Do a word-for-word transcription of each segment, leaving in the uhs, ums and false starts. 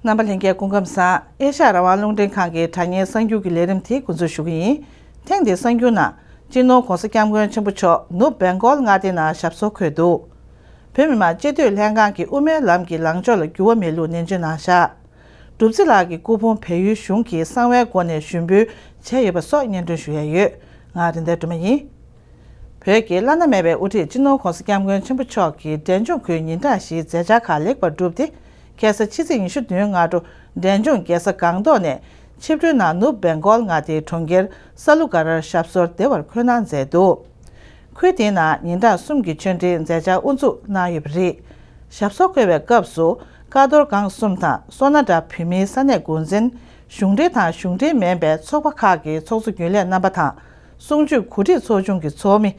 རྣམ་པ་ལྷན་རྒྱས་སྐུ་ཁམས་བཟང་། ཨེ་ཤ་ཡ་རང་དབང་རླུང་འཕྲིན་ཁང་གི་དྲ་བརྙན་གསར་འགྱུར་གྱི་ལས་རིམ་དེ་འགོ་འཛུགས་ཞུ་གི་ཡིན། ཐེངས་འདིའི་གསར་འགྱུར་ནང་། སྤྱི་ནོར་༧གོང་ས་༧སྐྱབས་མགོན་ཆེན་པོ་མཆོག་ནུབ་བེང་གོལ་མངའ་སྡེ་ནང་ཞབས་སོར་འཁོད་འདུག་བོད་མི་མང་སྤྱི་འཐུས་ལྷན་ཁང་གིས་དབུ་མའི་ལམ་གྱི་ལངས་ཕྱོགས་ལ་འགྱུར་བ་མེད་ལུགས་ནན་བརྗོད་གནང་བཞག་གྲུབ་རྩེ་ལགས་ཀྱི་སྐུ་ཕུང་བལ་ཡུལ་གཞུང་གིས་གསང་བའི་སྒོ་ནས་ཞུགས་འབུལ་བྱས་ཡོད་པ་སོགས་སྙན་སྒྲོན་ཞུ་ཡས་ཡོད། ང་རེད་མདའ་སྒྲོལ་མ་ཡིན། བོད་ཀྱི་བླ་ན་མེད་པའི་དབུ་ཁྲིད་སྤྱི་ནོར་༧གོང་ས་༧སྐྱབས་མགོན་ཆེན་པོ་མཆོག་གི་འབྲས་ལྗོངས་ཁུལ་ཉིན་གྲངས་བཞིའི་མཛད་འཆར་ཁག་ལེགས་པར་གྲུབ་སྟེ། ཁ་སང་ཕྱི་ཚེས་ཉི་ཤུ་བདུན་སྔ་དྲོ་འབྲས་ལྗོངས་རྒྱལ་ས་སྒང་ཏོག་ནས་ཆིབས་བསྒྱུར་ནང་ནུབ་བེང་གོལ་མངའ་སྡེའི་གྲོང་ཁྱེར་ས་ལུ་ག་རར་ཞབས་སོར་བདེ་བར་འཁོད་གནང་མཛད་འདུག་ཁུལ་དེའི་ནང་ཉིན་གྲངས་གསུམ་གྱི་ཆོས་འབྲེལ་མཛད་འཆར་དབུ་འཛུགས་གནང་ཡོད་པ་རེད། ཞབས་སོར་འཁོད་པའི་སྐབས་སུ། ཀ་རྡོར་སྒང་གསུམ་དང་སོ་ན་སྒྲ་བོད་མིའི་ས་གནས་འགོ་འཛིན། གཞུང་འབྲེལ་དང་གཞུང་འབྲེལ་མིན་པའི་ཚོགས་པ་ཁག་གི་ཚོགས་གཙོ་རྒྱུན་ལས་རྣམ་པ་དང་། གསུང་ཆོས་གོ་སྒྲིག་ཚོགས་ཆུང་གི་ཚོགས་མི།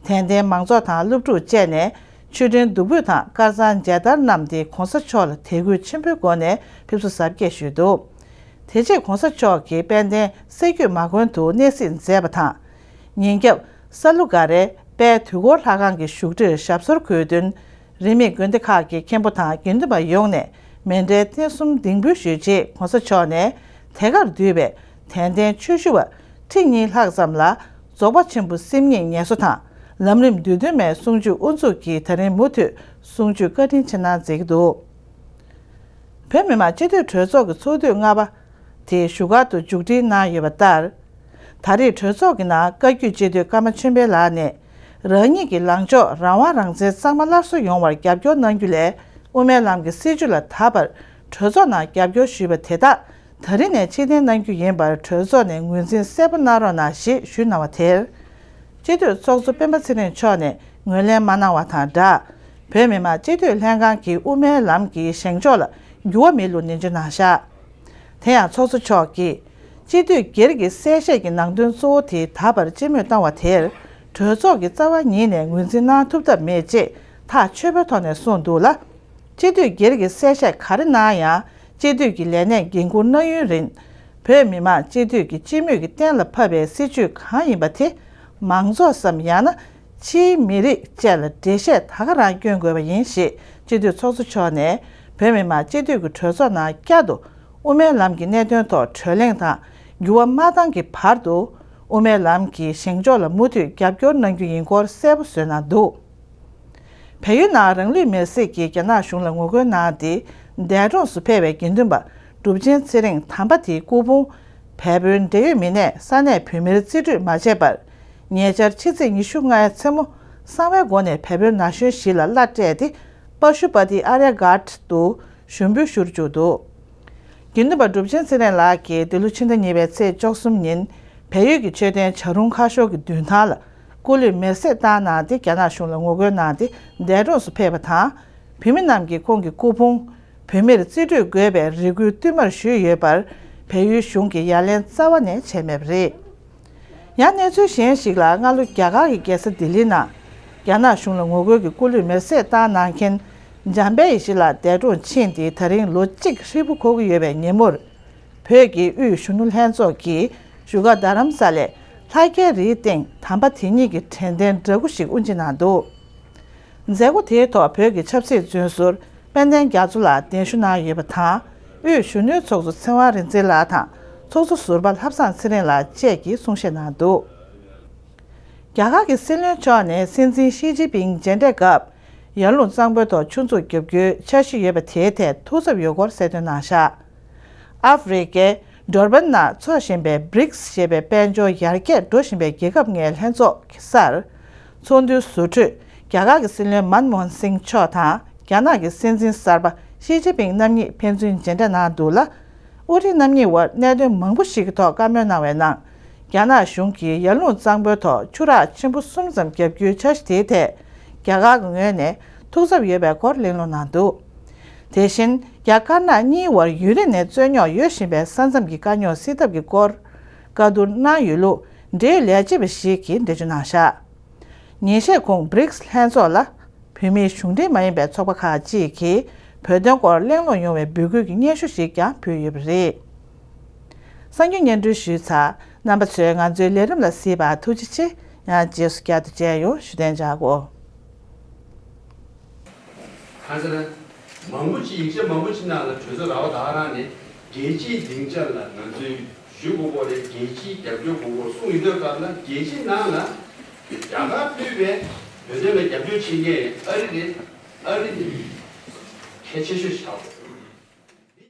དད་ལྡན་མང་ཚོགས་དང་སློབ་ཕྲུག་བཅས་ནས་མཆོད་སྤྲིན་བདུག་སྤོས་དང་དཀར་གཙང་མཇལ་དར་བསྣམས་ཏེ་༧གོང་ས་མཆོག་ལ་དད་གུས་ཆེན་པོའི་སྒོ་ནས་ཕེབས་བསུ་གཟབ་རྒྱས་ཞུས་འདུག་དེ་རྗེས་༧གོང་ས་མཆོག་གིས་དཔལ་ལྡན་གསེར་གྱི་མ་དགོན་དུ་གནས་གཟིགས་མཛད་པ་དང་། ཉིན་རྒྱབ་ས་ལུ་ག་རའི་དཔལ་དུས་འཁོར་ལྷ་ཁང་གི་བཞུགས་ཁྲིར་ཞབས་སོར་འཁོད་དོན། རིས་མེད་དགོན་སྡེ་ཁག་གི་མཁན་པོ་དང་དགེ་འདུན་པ་ཡོངས་ནས་མཎྜལ་རྟེན་གསུམ་ལྡིང་འབུལ་ཞུས་རྗེས་༧གོང་ས་མཆོག་ནས་དེ་གར་འདུས་པའི་དད་ལྡན་ཆོས་ཞུ་བ་ཁྲི་གཉིས་ལྷག་ཙམ་ལ་རྫོགས་པ་ཆེན་པོ་སེམས་ཉིད་ངལ་གསོ་དང་ལམ་རིམ་བསྡུས་དོན་མའི་གསུང་ཆོས་དབུ་འཛུགས་ཀྱིས་ད་རིང་མུ་མཐུད་གསུང་ཆོས་བཀའ་དྲིན་ཆེ་གནང་མཛད་ཀྱི་འདུག་བོད་མི་མང་སྤྱི་འཐུས་གྲོས་ཚོགས་ཀྱི་ཚོགས་དུས་ལྔ་པ་དེ་བཞུགས་སྒར་དུ་མཇུག་སྒྲིལ་གནང་ཡོད་པ་ལྟར། ད་རེས་གྲོས་ཚོགས་ཀྱི་ནང་བཀའ་བརྒྱུད་སྤྱི་འཐུས་ཀརྨ་ཆོས་འཕེལ་ལགས་ནས། རང་ཉིད་ཀྱི་ལངས་ཕྱོགས་རང་དབང་རང་བཙན་གཙང་མ་སླར་གསོ་ཡོང་བར་རྒྱབ་སྐྱོར་གནང་རྒྱུ་ལས། དབུ་མའི་ལམ་གྱི་སྲིད་བྱུས་ལ་ད་བར་གྲོས་ཚོགས་ནང་རྒྱབ་སྐྱོར་ཞུས་པ་དེ་དག་ད་རེས་ནས་ཕྱིར་འཐེན་གནང་རྒྱུ་ཡིན་པར་གྲོས་ཚོགས་ནས་ངོས་འཛིན་གསལ་པོ་གནང་རོགས་གནང་ཞེས་ཞུས་གནང་བ་དེར། སྤྱི་འཐུས་ཚོགས་གཙོ་སྤེན་པ་ཚེ་རིང་མཆོག་ནས་ངོས་ལེན་མ་གནང་བ་དང་སྦྲགས། བོད་མི་མང་སྤྱི་འཐུས་ལྷན་ཁང་གིས་དབུ་མའི་ལམ་གྱི་བཞེངས་ཕྱོགས་ལ་འགྱུར་བ་མེད་ལུགས་ནན་བརྗོད་གནང་བཞག་དེ་ཡང་ཚོགས་གཙོ་མཆོག་གིས། སྤྱི་འཐུས་སྒེར་གྱི་གསལ་བཤད་ཀྱི་ནང་དོན་གཙོ་བོ་དེ་ད་བར་སྤྱི་མོས་བཏང་བ་དེར། གྲོས་ཚོགས་ཀྱི་རྩ་བ་ཉིད་ནས་ངོས་འཛིན་གནང་ཐུབ་ཐབས་མེད་ཅེས་ཐག་ཆོད་པོའི་ཐོག་ནས་གསུངས་འདུག་ལ། སྤྱི་འཐུས་སྒེར་གྱི་གསལ་བཤད་ག་རེ་གནང་ཡང་། སྤྱི་འཐུས་ཀྱི་ལས་གནས་འགན་འཁུར་གནང་ཡུན་རིང་། བོད་མི་མང་སྤྱི་འཐུས་ཀྱི་སྤྱི་མོས་ཀྱིས་གཏན་ལ་ཕབ་པའི་སྲིད་བྱུས་གང་ཡིན་པ་དེ། མང་ཚོགས་སམ་ཡང་ན། ཕྱིའི་མི་རིགས་བཅས་ལ་འགྲེལ་བཤད་ད་ག་རང་སྐྱོན་དགོས་པ་ཡིན་ཞེས་སྤྱི་འཐུས་ཚོགས་གཙོ་མཆོག་ནས་བོད་མི་མང་སྤྱི་འཐུས་ཀྱི་གྲོས་ཚོགས་ནང་བསྐྱར་དུ་དབུ་མའི་ལམ་གྱི་གནད་དོན་ཐོག་གྲོས་གླེང་དང་འགྱུར་བ་མ་བཏང་གི་བར་དུ་དབུ་མའི་ལམ་གྱི་བཞེངས་ཕྱོགས་ལ་མུ་མཐུད་རྒྱབ་སྐྱོར་གནང་རྒྱུ་ཡིན་སྐོར་གསལ་པོ་བཟོས་གནང་འདུག་བལ་ཡུལ་ནང་རང་ལུས་མེར་སྲེག་གིས་རྒྱ་ནག་གཞུང་ལ་ངོ་རྒོལ་གནང་སྟེ་འདས་གྲོངས་སུ་ཕེབས་པའི་དགེ་འདུན་པ་གྲུབ་ཆེན་ཚེ་རིང་དམ་པ་དེའི་སྐུ་ཕུང་བལ་པོའི་འབྲེལ་ཡོད་མི་སྣས་ས་གནས་བོད་མིར་རྩིས་སྤྲོད་མ་བྱས་པར། ཉེ་ཆར་ཕྱི་ཚེས་ཉི་ཤུ་ལྔའི་མཚན་མོ་གསང་བའི་སྒོ་ནས་བལ་པོའི་ན་གཞོན་ཞིག་ལ་གླ་སྤྲད་དེ་པ་ཤུ་པ་ཏི་ཨ་རྱ་གྷ་ཏུ་ཞུགས་འབུལ་ཞུ་རུ་བཅུག་འདུག་དགེ་འདུན་པ་གྲུབ་ཆེན་ཚེ་རིང་ལགས་ཀྱིས་འདི་ལོ་ཕྱི་ཟླ་གཉིས་པའི་ཚེས་བཅུ་གསུམ་ཉིན་བལ་ཡུལ་གྱི་མཆོད་རྟེན་བྱ་རུང་ཁ་ཤོར་གྱི་མདུན་ཐང་ལ་སྐུ་ལུས་མེར་སྲེག་བཏང་གནང་སྟེ་རྒྱ་ནག་གཞུང་ལ་ངོ་རྒོལ་གནང་སྟེ་འདས་གྲོངས་སུ་ཕེབས་པ་དང་། བོད་མི་རྣམས་ཀྱིས་ཁོང་གི་སྐུ་ཕུང་བོད་མིར་རྩིས་སྤྲོད་དགོས་པའི་རེ་སྐུལ་བསྟུད་མར་ཞུས་ཡོད་པར་བལ་ཡུལ་གཞུང་གིས་ཡ་ལན་རྩ་བ་ནས་བྱས་མེད་པ་རེད། ཡང་གནས་ཚུལ་གཞན་ཞིག་ལ། སྔ་ལོ་རྒྱ་གར་གྱི་རྒྱལ་ས་ལྡི་ལི་ནང་རྒྱ་ནག་གཞུང་ལ་ངོ་རྒོལ་གྱི་སྐུ་ལུས་མེར་སྲེག་བཏང་གནང་མཁན་འཇམ་དཔལ་ཡེ་ཤེས་ལགས་འདས་གྲོངས་ཕྱིན་ཏེ་ད་རིང་ལོ་གཅིག་ཧྲིལ་པོ་འཁོར་གྱི་ཡོད་པའི་ཉིན་མོར། བོད་ཀྱི་དབུས་གཞོན་ནུ་ལྷན་ཚོགས་ཀྱིས་བཞུགས་སྒར་རྡ་རམ་ས་ལའི་ལྷ་རྒྱལ་རིའི་སྟེང་དམ་པ་དེ་ཉིད་ཀྱི་དྲན་རྟེན་འདྲ་སྐུ་ཞིག་དབུ་འབྱེད་གནང་འདུག་མཛད་སྒོ་དེའི་ཐོག་བོད་ཀྱི་ཆབ་སྲིད་བཙོན་ཟུར་དཔལ་ལྡན་རྒྱ་མཚོ་ལགས་གདན་ཞུ་གནང་ཡོད་པ་དང་། དབུས་གཞོན་ནུའི་ཚོགས་གཙོ་ཚེ་དབང་རིག་འཛིན་ལགས་དང་ཚོགས་གཙོ་ཟུར་པ་ལྷ་བཟང་ཚེ་རིང་ལགས་བཅས་ཀྱིས་གསུང་བཤད་གནང་འདུག་རྒྱ་གར་གྱི་སྲིད་བློན་མཆོག་ནས་སྲིད་འཛིན་ཞི་ཅིན་ཕིང་མཇལ་འཕྲད་སྐབས། ཡར་ཀླུང་གཙང་པོའི་ཐོག་ཆུ་མཛོད་བརྒྱབ་རྒྱུའི་འཆར་གཞི་ཡོད་པ་དེའི་ཐད་ཐུགས་འཚབ་ཡོད་སྐོར་གསལ་སྟོན་གནང་བཞག་ཨ་ཧྥེ་རི་ཀའི་ཌོར་བན་ནང་འཚོགས་བཞིན་པའི་བྷི་རིགས་ཞེས་པའི་དཔལ་འབྱོར་ཡར་རྒྱས་འགྲོ་བཞིན་པའི་རྒྱལ་ཁབ་ལྔའི་ལྷན་ཚོགས་ཀྱི་སར། ཚོགས་འདུའི་ཟུར་ཁྲོད་རྒྱ་གར་གྱི་སྲིད་བློན་མན་མོ་ཧན་སིང་མཆོག་དང་རྒྱ་ནག་གི་སྲིད་འཛིན་གསར་པ་ཞི་ཅིན་ཕིང་རྣམ་གཉིས་ཕན་ཚུན་མཇལ་འཕྲད་གནང་འདུག་ལ། དབུ་ཁྲིད་རྣམ་གཉིས་དབར་གནད་དོན་མང་པོ་ཞིག་གི་ཐོག་བཀའ་མོལ་གནང་བའི་ནང་། རྒྱ་ནག་གཞུང་གིས་ཡར་ཀླུང་གཙང་པོའི་ཐོག་ཆུ་རགས་ཆེན་པོ་གསུམ་ཙམ་བརྒྱབ་རྒྱུའི་འཆར་གཞི་དེའི་ཐད། རྒྱ་གར་གྱི་ངོས་ནས་ཐུགས་འཚབ་ཡོད་པའི་སྐོར་གླེང་སློང་གནང་འདུག་དེ་བཞིན་རྒྱ་དཀར་ནག་གཉིས་དབར་ཡུན་རིང་ནས་རྩོད་རྙོག་ཡོད་བཞིན་པའི་ས་མཚམས་ཀྱི་དཀའ་རྙོག་སེལ་ཐབས་ཀྱི་སྐོར་བཀའ་བསྡུར་གནང་ཡོད་ལུགས་འབྲེལ་ཡོད་ལས་བྱེད་པ་ཞིག་གིས་འགྲེལ་བརྗོད་གནང་བཞག་ཉིན་ཤས་གོང་བྷི་རིགས་ལྷན་ཚོགས་ལ་བོད་མིའི་གཞུང་འབྲེལ་མ་ཡིན་པའི་ཚོགས་པ་ཁག་ཅིག་གིས་བོད་དོན་སྐོར་གླེང་སློང་ཡོང་བའི་འབོད་སྐུལ་གྱི་སྙན་ཞུ་ཞིག་ཀྱང་ཕུལ་ཡོད་པ་རེད། གསར་འགྱུར་སྙན་སྒྲོན་ཞུས་ཚར། རྣམ་པ་ཚོས་ང་ཚོའི་ལས་རིམ་ལ་གཟིགས་པར་ཐུགས་རྗེ་ཆེ། ཡང་རྗེས་སུ་བསྐྱར་དུ་མཇལ་ཡོང་། བཞུགས་གདན་འཇགས་སྒོ། མང་པོ་ཅིག་ཡིག་ཆ་མང་པོ་ཅིག་ནང་ལ་གྲོས་ཚོགས་ར་བ་ད་ག་རང་ནས་རྒྱལ་སྤྱིའི་སྡིངས་ཆ་ལ་ང་ཚོས་ཞུ་དགོས་སྐོར་རེད། རྒྱལ་སྤྱིའི་རྒྱབ་སྐྱོར་དགོས་སྐོར་གསུངས་ཡོད་དུས་སྐབས་ལ་རྒྱལ་སྤྱི་ནང་ལ་རྒྱ་གར་ཕུད་པའི་བོད་དོན་ལ་རྒྱབ་སྐྱོར་བྱེད་མཁན་ཨ་རི་རེད། ཨ་རི་ནི་གལ་ཆེ་ཤོས་ཤིག་ཆགས་འདུག